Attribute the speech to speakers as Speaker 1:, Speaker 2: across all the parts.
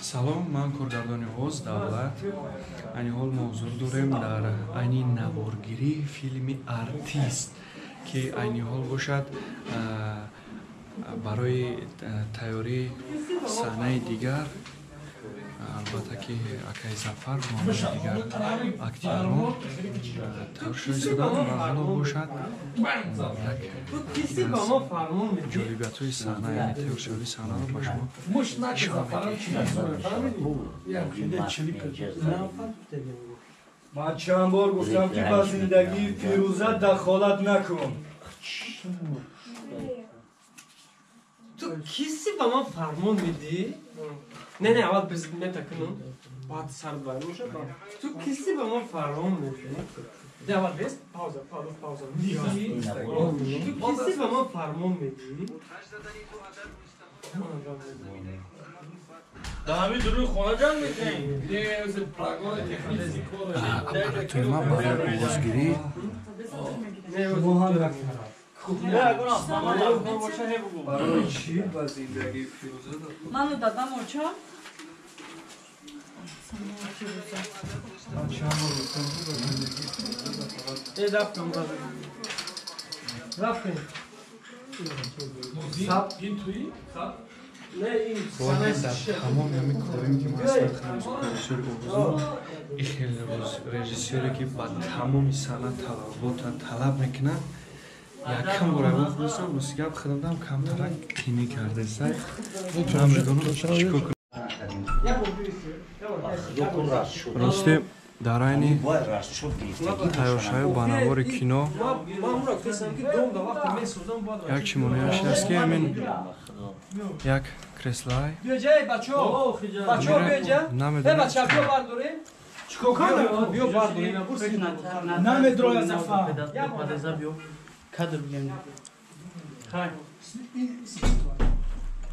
Speaker 1: Салом, ман коргардони Оғоз Давлат. Айни ҳол мо ҳузур дорем дар айни наворгирии филми «Артист», ки айни ҳол бошад, барои тайёрии саҳнаи дигар, албатта ки акаи Зафар бо дигар актёрон тайёр шуда истоданд ва ҳоло бошад як ҷолибиятҳои саҳна, яъне тайёршавии саҳнаро ба шумо нишон медиҳем.
Speaker 2: Ман чанд бор гуфтам, ки ба зиндагии Фирӯза дахолат накун.
Speaker 3: Ту киси ба ман фармон медиҳӣ? Не, не, аввал мета кунам, баъд сард баймоша. Ту киси ба ман фармон медиҳӣ? Де, аввал бес, пауза, пауза, пауза. Ту киси ба ман фармон медиҳӣ?
Speaker 1: Аппаратури ман барои овозгирӣ.
Speaker 2: Барои чӣ ба зиндагии Фирӯза
Speaker 4: Ману дадам оча.
Speaker 2: Ман чанд бор гуфтам, ки ба зиндагии Фирӯза дахолат
Speaker 3: Рафтем.
Speaker 1: Бояд дар тамоми ҳамин корем, ки ман аслан режиссёри овозам, ин хеле режиссёре, ки ба тамоми санъат талабота талаб мекунад, якам бор айвон худастам. Рости гап, худамдам камтарак қинӣ кардесай, намедонам чӣ кор кунам. Рости, дар айни тайёршавӣ ба навори кино як чӣ монеаш аст, ки ҳамин як креслай намедонам.
Speaker 5: Намедроя, Зафар.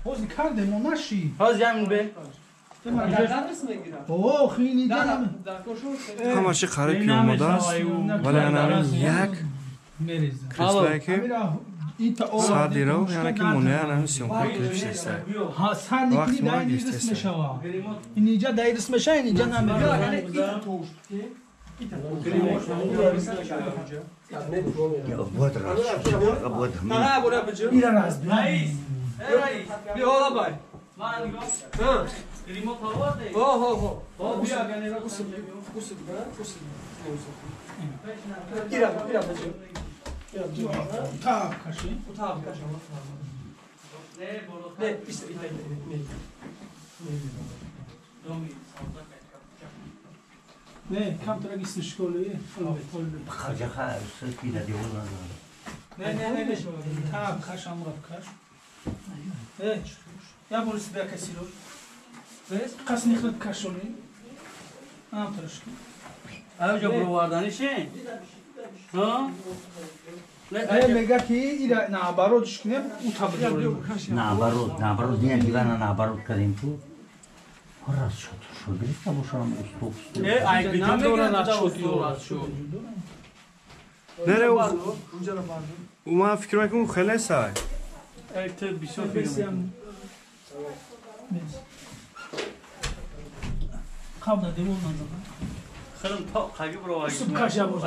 Speaker 5: Ҳозир кардем, наши.
Speaker 1: Ҳама чи қариб ки омодааст, вале ана як креслае, ки садиро, яъне ки монеа ана съёмкаи клип шудеста, вақти мо гирифтеста.
Speaker 5: Инҷа даирис меша, инҷа намедроя. Не, камтарак истишколи. Не, не, не, та каш амра каш. Э, я бор себя касиро. Қас нихлат кашони. Ам тарашки.
Speaker 6: Авҷо бироварданише? Ҳа?
Speaker 5: Э, мега ки ира наоборот шкнем, у табдорем.
Speaker 7: Наоборот, наоборот, не дивана наоборот кардем ту. Расчёт шуд, гирифта бошам уступ.
Speaker 6: Э, ай намегирад расчёт шуд.
Speaker 1: Не, не, ман фикр мекунам, хеле сай.
Speaker 6: Эй, ту бисёр фикр.
Speaker 5: Қабла девон надорам.
Speaker 6: Хелм то қаги бировард.
Speaker 5: Уступ каш я бор.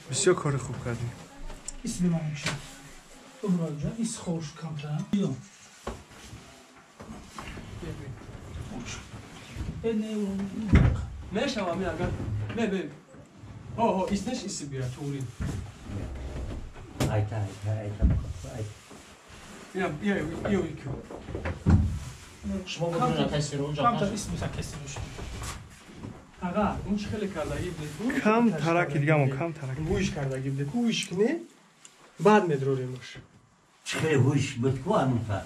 Speaker 1: Бисёр кори хуб кардӣ.
Speaker 5: Исми ман мешавад. Уброҷа, ис хош камтар. Биё. Э, не,
Speaker 3: Мешава ми агар. Ме бе. Ҳо, ҳо, иснеш иси бира туғри.
Speaker 7: Айта, айта, айта, айта.
Speaker 3: Я, я, я, я.
Speaker 8: Шумо будун касиро унҷа.
Speaker 5: Камтар исми касиро.
Speaker 3: Ага, он чӣ хеле кардаги буд?
Speaker 1: Кам тараки дигамо, кам тараки.
Speaker 3: Гӯиш кардаги буд. Гӯиш кне, баъд медроремаш.
Speaker 7: Чӣ хеле гӯиш буд ку ануфа?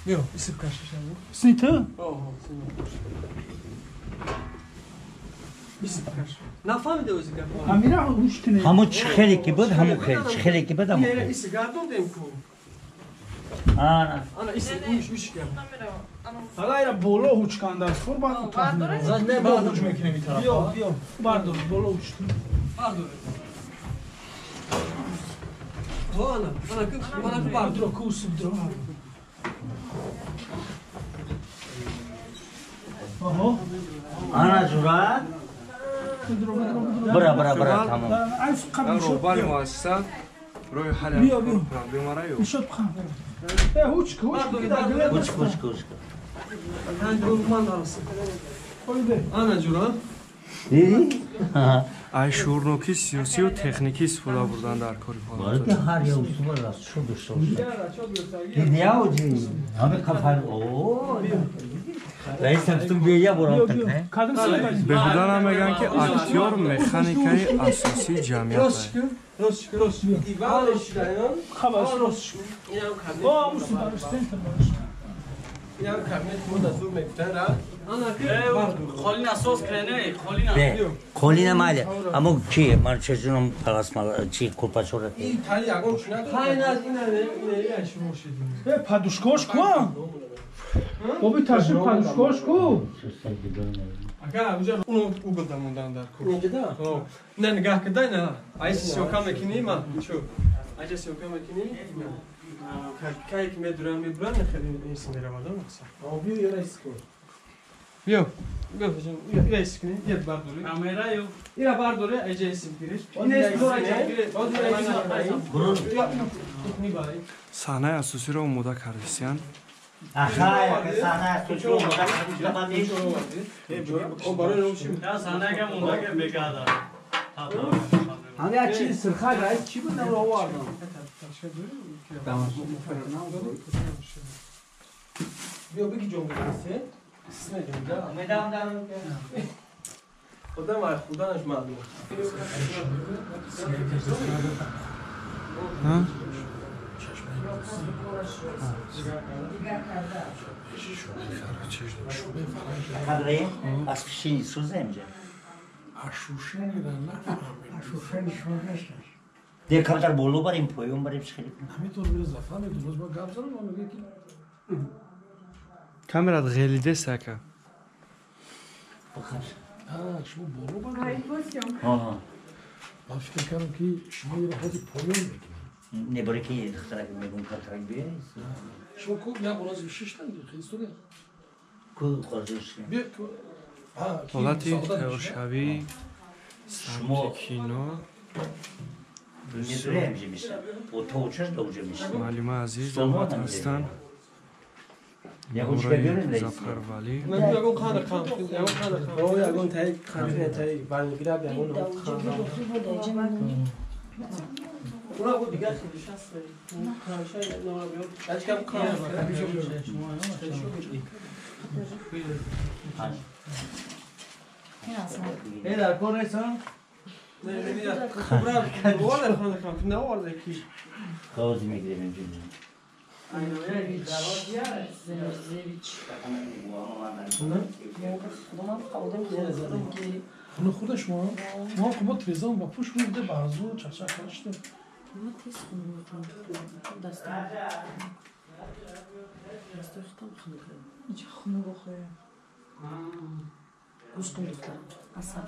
Speaker 3: Биё, исиб кашиша.
Speaker 5: Сни ту?
Speaker 3: Ҳо, ҳо, исиб каш. Нафаҳмида ози гап.
Speaker 5: Амира гӯш кне.
Speaker 7: Ҳамо чӣ хеле ки буд, ҳамо хеле, чӣ хеле ки буд, ҳамо хеле.
Speaker 3: Иси гардондем ку.
Speaker 7: Ана.
Speaker 3: Ана иси гӯиш гӯш кам.
Speaker 5: Ҳала ира боло ҳуч канда, хор баъд утоқ.
Speaker 2: Не, бо ҳуч мекунем ин тараф.
Speaker 5: Биё, биё, бардор, боло ҳуч.
Speaker 3: Бардор. Ана, ана ку, ана ку бардор.
Speaker 5: Кусуб дро.
Speaker 7: Ана ҷура. Бра бра бра тамом.
Speaker 1: Роҳбари муассиса роҳи ҳалли проблемаро ёфт.
Speaker 7: Ҳуч ҳуч ҳуч.
Speaker 3: Ана ҷура.
Speaker 7: Диди?
Speaker 1: Ай шуурнокии сиёсию техникӣ истифода бурдан дар кори
Speaker 7: Балки ҳар як усула расчёт дошта бошад. Диди яуҷи? Ҳаме қафар. О. Раис ҳамтун бия борам так.
Speaker 1: Беҳуда намегӯянд, ки актёр механикаи асосии ҷамъият аст.
Speaker 7: Қолина майли. Аммо ки ман чежунам паласмала чи курпачора.
Speaker 5: Подушкош ку? Боби ташриф подушкош ку?
Speaker 3: Ака, уҷа уно угол дамондан дар кур. Не нигаҳ кидай на. Айси сёка мекунӣ ма? Чу. Айҷа сёка мекунӣ? Кай ки медурам мебурам хеле инс меравадам мақсад.
Speaker 8: Биё яра ис кун.
Speaker 3: Биё. Биё ира ис кунӣ, ира бардорӣ.
Speaker 6: Камера ё.
Speaker 3: Ира бардорӣ, айҷа ис гириш. Ина ис дора айҷа гириш.
Speaker 1: Саҳнаи асосиро омода кардисиян.
Speaker 7: Аха, саҳнаи асосиро омода кардисиян.
Speaker 6: Я саҳнаи омода мекарда.
Speaker 4: Ҳами як чизи сирхак раис чӣ буд намро овардам?
Speaker 3: Биё биги ҷо будасе. Худам ай худанаш маълум.
Speaker 7: Аз пишини сӯзем ҷа. Де камтар боло барем, поён барем, чӣ хеле.
Speaker 1: Камерат ғелидест ака.
Speaker 9: Ман фикр кардам, ки шумо еро ҳозир поён мекунед.
Speaker 7: Не, барои ки духтарак мегум камтарак биёй.
Speaker 9: Шумо ку як бор ҳозир шиштан хеле
Speaker 7: Ку ҳозир шиштан.
Speaker 1: Ҳолати тайёршавӣ самти кино. Муаллима азиз даъват ҳастанд. Зафарвалӣ.
Speaker 4: Дар кор нестам?
Speaker 7: Қоғози мегирем.
Speaker 9: Хона хурда шумо? Мо мо телевизион ба пуш рӯ барзу чақчақ карда.
Speaker 10: Мо тез хун дастам. Дастой худам хун. Ича хун бохӯ. Гӯш кун духтарам.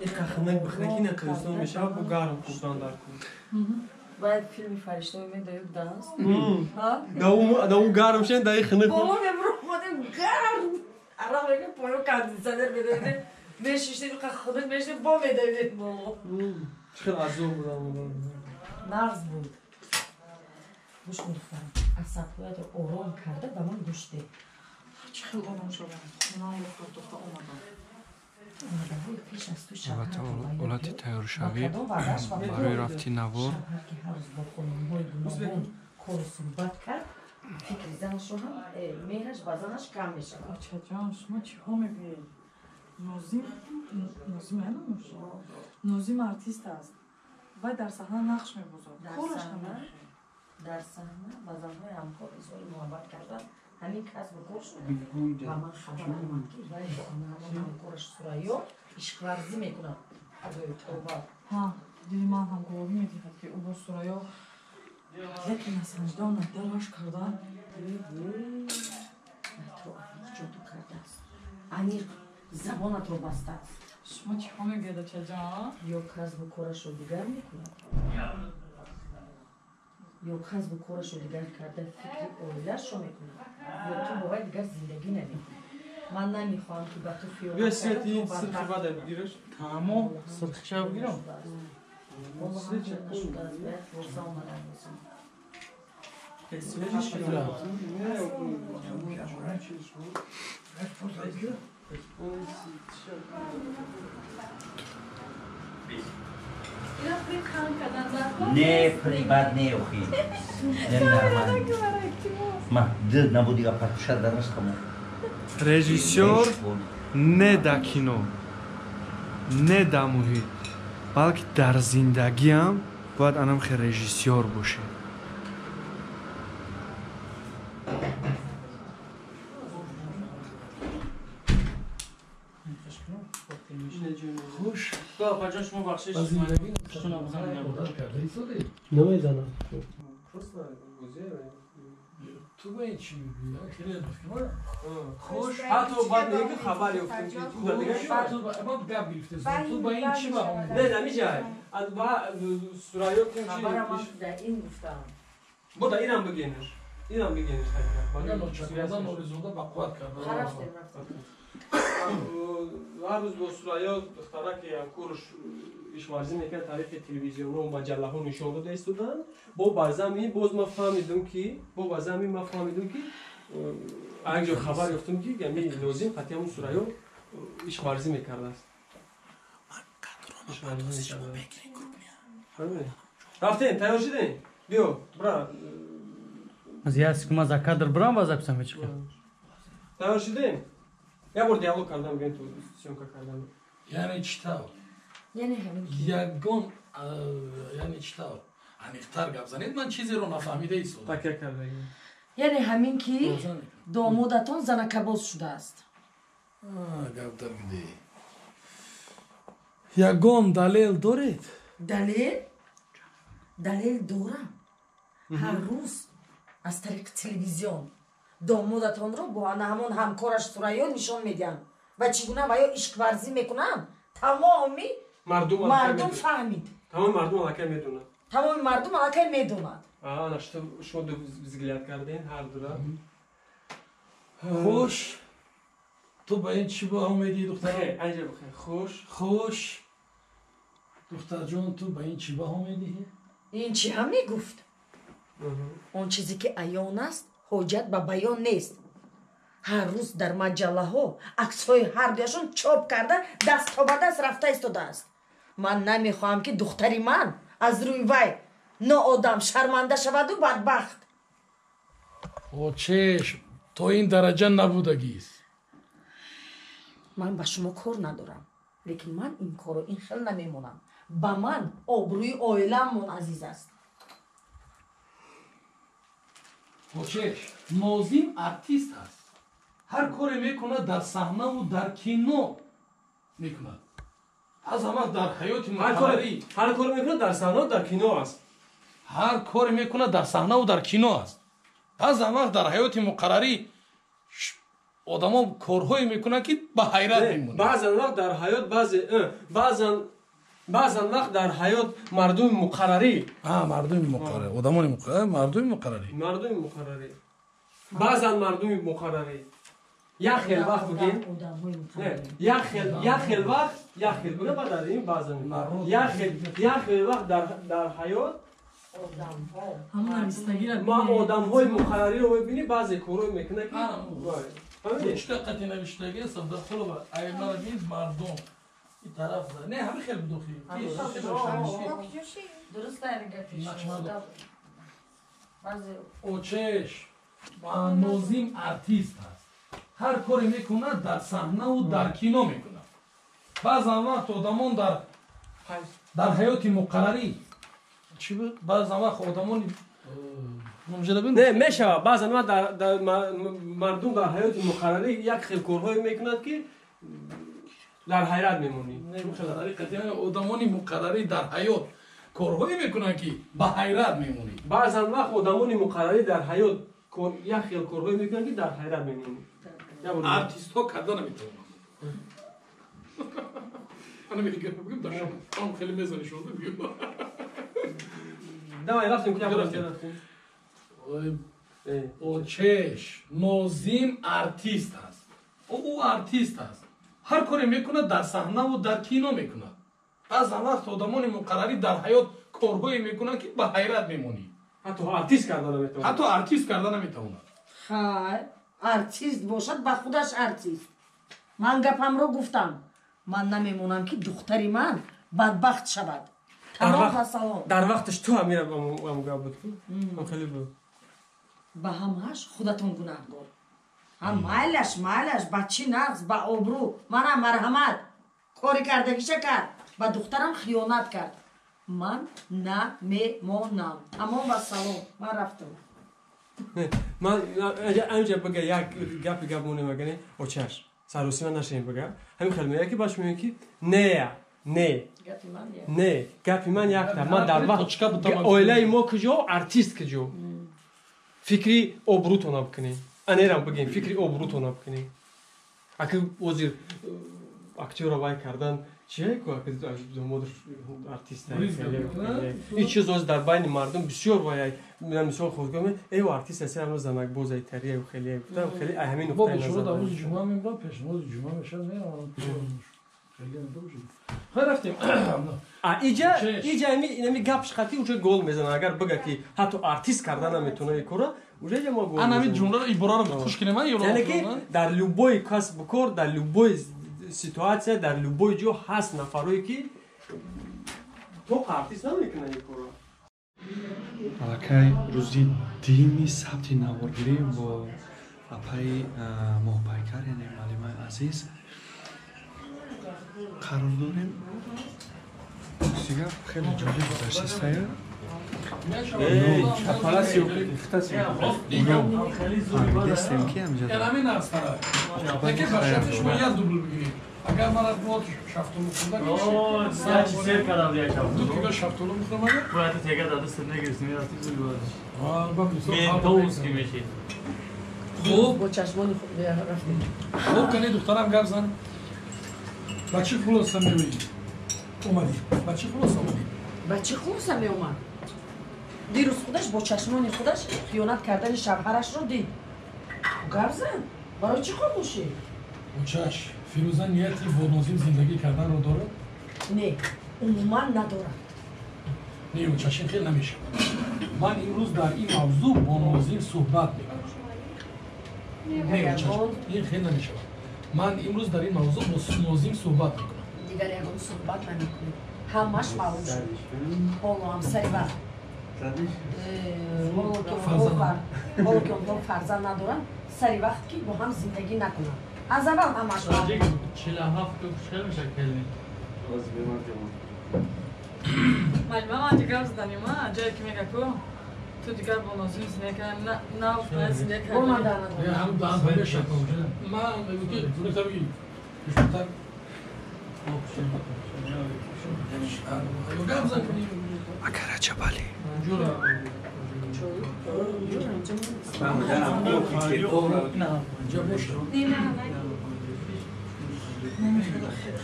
Speaker 3: Иқа хунак бихӯрӣ ки қиристон мешавад, бо гарм хӯрдан дар кун.
Speaker 10: Бояд филми фариштаҳо медоюд даст.
Speaker 3: Да у гарм шен, да и хунак.
Speaker 10: Боло мебуромадем гарм. Арақ мегӯем поё кондитсионер медоидем. Мешиштем иқа хунак мешидем, бо медоидем боло.
Speaker 3: Чӣ хел азоб будам.
Speaker 10: Нағз буд. Гӯш кун духтарам. Асабҳоятро ором карда ба ман гӯш деҳ.
Speaker 11: Чӣ хел ором шудам? Хонаам фардохта омадам.
Speaker 1: Ҳолати тайёршавӣ барои рафти навор.
Speaker 10: Ки ҳар рӯз бо хонумҳои гуногун кору суҳбат кард, фикри занашро ҳам меҳраш ба занаш кам мешавад.
Speaker 11: Очаҷон, шумо чиҳо мегӯед? Нозим Нозим номаш? Нозим артист аст. Вай дар саҳна нақш мебозад. Кораш
Speaker 10: дар саҳна ба занҳои ҳамкор изҳори муҳаббат кардан ҳамин касбу кор шуд. Ба ман хабар омад, ки вай бо ҳамон ҳамкораш Сурайё ишқварзӣ мекунад. Худои тавба.
Speaker 11: Ҳа, дили ман ҳам гувоҳӣ медиҳад, ки ӯ бо Сурайё лекин насанҷида омада рашк кардан.
Speaker 10: Туро аниқ ҷоду кардааст. Аниқ забонатро бастааст.
Speaker 11: Шумо чиҳо мегӯед, очаҷон?
Speaker 10: Ё касбу корашро дигар мекунад, ё касбу корашро дигар карда фикри оилаашро мекунад, ё ту бо вай дигар зиндагӣ намекунӣ. Ман намехоҳам ки ба ту хиёнат.
Speaker 3: Бия свети сирхи бада бигираш.
Speaker 5: Тамом, сирхиша бигирам.
Speaker 7: Не прибад не охи. Не нормально. Ма д набудига партуша дарастамо.
Speaker 1: Режиссёр не да кино, не да муҳит, балки дар зиндагиам бояд анам хел режиссёр боше.
Speaker 5: Хуш.
Speaker 3: Папаҷон, шумо бахшиш.
Speaker 5: Намедонам. Ту ба ин чӣ мегӯӣ? Хеле бихма.
Speaker 3: Хуш. Ҳатто баъд меги хабар ёфтем ки ту да дига
Speaker 5: шуд. Ма гап гирифтем. Ту ба ин чӣ баҳо медиҳӣ?
Speaker 3: Не, намиҷай. Ба Сурайё ким чи?
Speaker 10: Хабарам да ин гуфтам.
Speaker 3: Бо да инам бигениш. Инам бигениш такра.
Speaker 5: Ночакода Норизода ба қувват карда.
Speaker 10: Рафтем, рафтем.
Speaker 3: Ҳар рӯз бо Сурайё духтараки ҳамкорш ишварзӣ мекард, тариқи телевизионҳо маҷаллаҳо нишон дода истоданд. Бо барзами боз ман фаҳмидум ки як ҷо хабар ёфтум ки ами Нозим қатъи ҳамун Сурайё ишварзӣ мекардааст. Рафтем, тайёр шудем? Биё, бра.
Speaker 6: Аз як секунд за кадр брам ва записам мечиқем.
Speaker 3: Тайёр шудем? Я бор диалог кардам, гӯем ту съёмка кардам.
Speaker 5: Яъне чӣ тавр?
Speaker 10: Яъне ҳамин
Speaker 5: ягон, яъне чӣ тавр? Аниқтар гап занед, ман чизеро нафаҳмида истодам.
Speaker 3: Такя кардагӣ.
Speaker 10: Яъне ҳамин ки домодатон занакабоз шудааст.
Speaker 5: Гап дар гидӣ. Ягон далел доред?
Speaker 10: Далел? Далел дорам. Ҳар рӯз аз тариқи телевизион домодатонро бо ана ҳамон ҳамкораш Сурайё нишон медиҳанд ва чӣ гуна ва ё ишқварзӣ мекунанд, тамоми мардум фаҳмид.
Speaker 3: Тамоми мардум аллакай медонад.
Speaker 10: Тамоми мардум аллакай медонад.
Speaker 3: Ана шумо ду взгляд кардем ҳар дура.
Speaker 5: Хуш. Ту ба ин чӣ баҳо медиҳӣ, духтар?
Speaker 3: Анҷа бихай. Хуш.
Speaker 5: Хуш. Духтарҷон, ту ба ин чӣ баҳо медиҳӣ?
Speaker 10: Ин чӣ ҳам мегуфт? Он чизе ки аён аст, ҳоҷат ба баён нест. Ҳар рӯз дар маҷаллаҳо аксҳои ҳардуяшон чоп карда даст то ба даст рафта истодааст. Ман намехоҳам ки духтари ман аз рӯи вай ноодам шарманда шаваду бадбахт.
Speaker 5: Очеш, то ин дараҷа набудагист.
Speaker 10: Ман ба шумо кор надорам, лекин ман ин корро ин хел намемонам. Ба ман обрӯи оиламон азиз аст.
Speaker 5: Очеш, Нозим артист аст. Ҳар коре мекунад дар саҳнаву дар кино мекунад. Аз ҳама дар ҳаёти муқаррарӣ.
Speaker 3: Ҳар коре мекунад дар саҳнаву дар кино аст.
Speaker 5: Ҳар коре мекунад дар саҳнаву дар кино аст. Аз ҳама дар ҳаёти муқаррарӣ одамо корҳое мекунанд ки ба ҳайрат мемонанд.
Speaker 3: Баъзан вақт дар ҳаёт баъзан вақт дар ҳаёт мардуми муқаррарӣ.
Speaker 5: Мардуми муқаррарӣ, одамони муқаррарӣ, мардуми муқаррарӣ.
Speaker 3: Мардуми муқаррарӣ. Баъзан мардуми муқаррарӣ. Як хел вақт бигем. Як хел вақт, як хел бигем, баъд дар ин баъзан. Як хел вақт дар ҳаёт ма одамҳои муқаррариро мебинӣ, баъзе корҳое мекунад ки
Speaker 5: Чӣ қати навиштагӣ Сабдақулова, аймара бин мардум. Ин тараф зад. Не, ҳамин хел будохи.
Speaker 10: Дуруст гапи шумо.
Speaker 5: Очеш, Нозим артист аст. Ҳар коре мекунад дар саҳнаву дар кино мекунад. Баъзан вақт одамон дар ҳаёти муқаррарӣ чӣ буд? Баъзан вақт одамони
Speaker 3: Не, мешавад. Баъзан вақт мардум дар ҳаёти муқаррарӣ як хел корҳое мекунад ки дар ҳайрат мемонӣ.
Speaker 5: Одамони муқаррарӣ дар ҳаёт корҳое мекунанд ки ба ҳайрат мемонӣ.
Speaker 3: Баъзан вақт одамони муқаррарӣ дар ҳаёт як хел корҳое мекунанд ки дар ҳайрат мемонӣ.
Speaker 5: Артистҳо карда наметавонанд. Ана мегӯям, дар шом хеле мезанӣ шуда бигӯ.
Speaker 3: Давай, рафтем, куҷа рафтем?
Speaker 5: Очеш, Нозим артист аст. Ӯ артист аст, ҳар коре мекунад дар саҳнаву дар кино мекунад. Баъзан вақт одамони муқаррарӣ дар ҳаёт корҳое мекунанд, ки ба ҳайрат мемонӣ.
Speaker 3: Ҳатто артист карда наметавонад.
Speaker 5: Ҳатто артист карда наметавонад.
Speaker 10: Хай, артист бошад, ба худаш артист. Ман гапамро гуфтам. Ман намемонам, ки духтари ман бадбахт шавад. Тамом ва салом.
Speaker 3: Дар вақташ ту ҳамира гап буд, хеле буд.
Speaker 10: Ба ҳамааш худатон гунаҳгор. Ҳам майлаш, майлаш, ба чӣ нағз, ба обрӯ. Мана марҳамат, кори кардагиша кард, ба духтарам хиёнат кард. Ман намемонам. Тамом ва салом. Ман рафтам.
Speaker 3: Ман анҷа бага як гапи гап монем, агане очаш саросима нашем бага. Ҳамин хел меяд, ки баш мегӯяд, ки не, не, не, гапи ман якта. Ман дар вақт оилаи мо куҷо, артист куҷо? Фикри обрӯтона бикунем, анерам бигем, фикри обрӯтона бикунем. Аки ҳозир актёра вай кардан чие ку, аки домодр артист, ин чиз ҳозир дар байни мардум бисёр вай. Мисол худгом, эй, артист аст, ҳамро занакбозай тария хеле гуфтам, хеле ҳамин нуқтаи назар.
Speaker 9: Бо рӯзи ҷумъа мебарам, пешниҳоди ҷумъа мешавад, меравам.
Speaker 5: Хай, рафтем.
Speaker 3: Иҷа иҷа инами гап шқати уже гол мезанад. Агар бага, ки ҳатто артист карда наметавона ин кора, уже иҷа мо гол.
Speaker 5: Ана ҳамин ҷумларо, ибораро хуш кинем,
Speaker 3: яъне ки дар любой касбу кор, дар любой ситуация, дар любой ҷо ҳаст нафарое, ки то артист намекунад ин корро.
Speaker 1: Аллакай рӯзи дими сабти наворгирӣ бо апаи Моҳпайкар, яъне муаллимаи азиз, қарор дорем. Дигар хеле ҷолиб гузаштастая. Фаҳмидастем, ки ҳамҷа.
Speaker 5: Агар ман аз шафтолу хӯрда, 2 кило шафтолу мехӯрам, агар
Speaker 6: бояд тега дар дастат мегирифтӣ, мерафтӣ. Мешид.
Speaker 5: Хуб,
Speaker 10: бо чашмони худ рафтем.
Speaker 5: Хуб, кани, духтарам, гап зан. Ба чӣ хулоса меоӣ? Омадӣ, ба чӣ хулоса омадӣ?
Speaker 10: Ба чӣ хулоса меомад? Дирӯз худаш бо чашмони худаш хиёнат кардани шавҳарашро дид. Гап зан, барои чӣ хомӯшӣ?
Speaker 5: Очаш, Фирӯза нияти бо Нозим зиндагӣ карданро дорад?
Speaker 10: Не, умуман надорад.
Speaker 5: Не, очаш, ин хел намешавад. Ман имрӯз дар ин мавзӯъ бо Нозим суҳбат мекунам. Не, очаш, ин хел намешавад. Ман имрӯз дар ин мавзӯъ бо Нозим суҳбат мекунам.
Speaker 10: Дигар ягон суҳбат намекунем, ҳамаш маълум шуд. Ҳоло ҳам сари вақт, ҳоло ки онҳо фарзанд надоранд, сари вақт ки бо ҳам зиндагӣ накунанд. Аз аввал ҳамаш
Speaker 6: 47 чел меша келвин.
Speaker 11: Малима, ман дигар заданима, ҷое ки мега ку ту дигар бо Нозим зиндагӣ кардан на зиндагӣ
Speaker 5: кардан. Ман мегӯ ки дурустар бигӣ. Гап зан кунӣ.
Speaker 1: Ака Раҷабалӣ.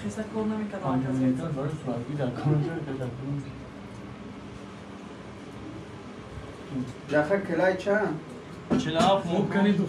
Speaker 11: Хеса кор намекардам.
Speaker 4: Жаха, килай чанд?
Speaker 6: 47.
Speaker 5: Хуб, кани.